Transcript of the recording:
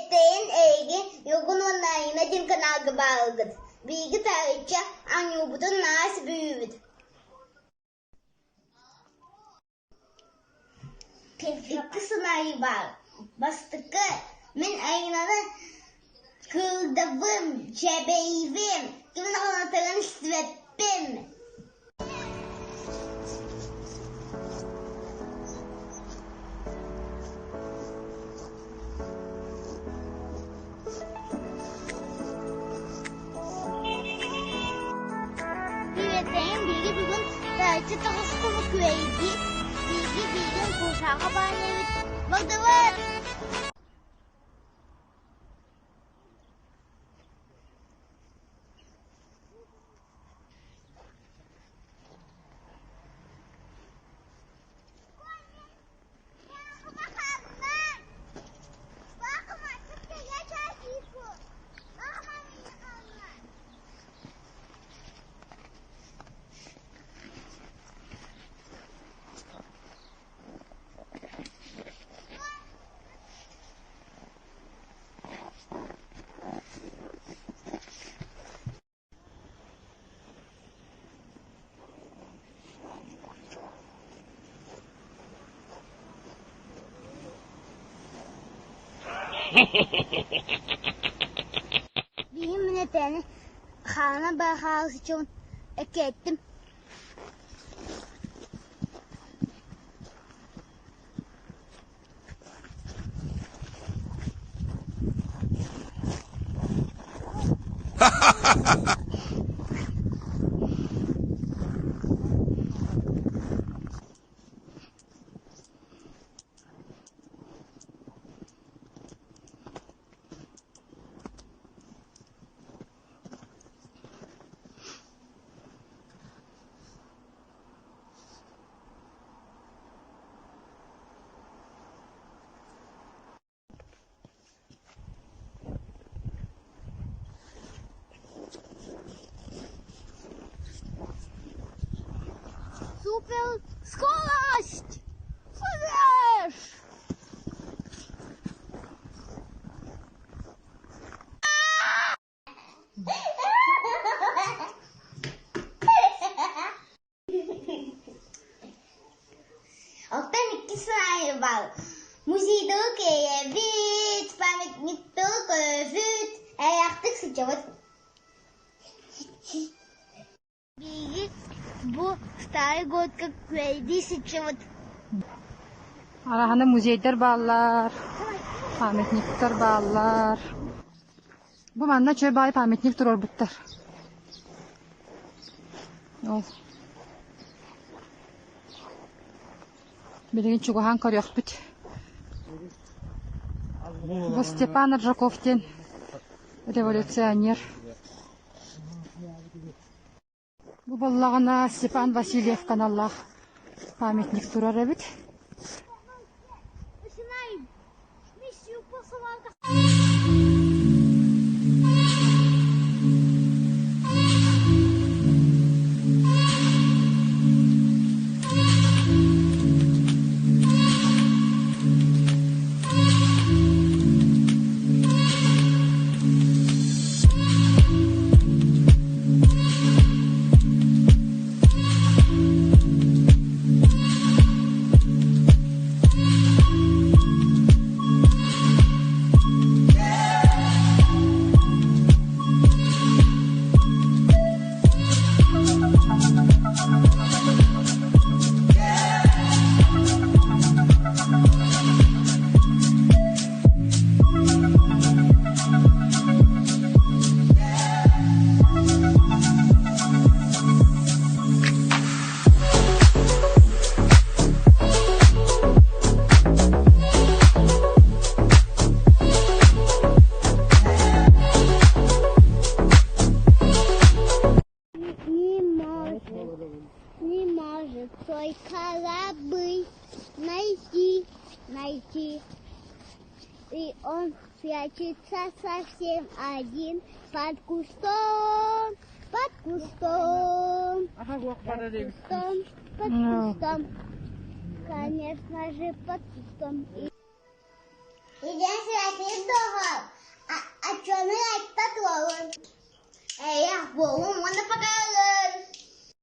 Приветтэйин эйигин Ньургун уонна Айыына диэн каналга бааргыт. Биһиги таарычча оонньуубутун наһаа сөбүлүүбүт. Икки сценарий баар. Бастакы мин Айыынаны кыырдабын, дьэбэйбин, ким даҕаны истибэппин. Приветтэйин биһиги бүгүн таһыччы таҕыстыбыт күөйдии биһиги биирин курсааҕа баанньабыт бардыбыт Биһим мин этэни хаана баахаалысычун эккэттим. Супер скорость! Флеш! Оттон иккис сценарий баар. Музейдары кэйэбит, памятниктары көрөбүт, элэхтик сылдьабыт. Биһиги бу Старый Годка күөйдии сылдьабыт. Араһаны музейдар бааллар, памятниктар бааллар. Бу манна үчүгэй баҕайы памятник туруорбуттар. Ол. Билигин чугаһаан көрүөхпүт. Бу Степан Аржаков диэн революционер. Бу буоллаҕына Степан Васильев каналлаах памятник турар эбит. Не может, не может свой корабль найти, найти. И он прячется совсем один под кустом, под кустом, под кустом, под кустом. Конечно же, под кустом. Илиэн сирэтин доҕор.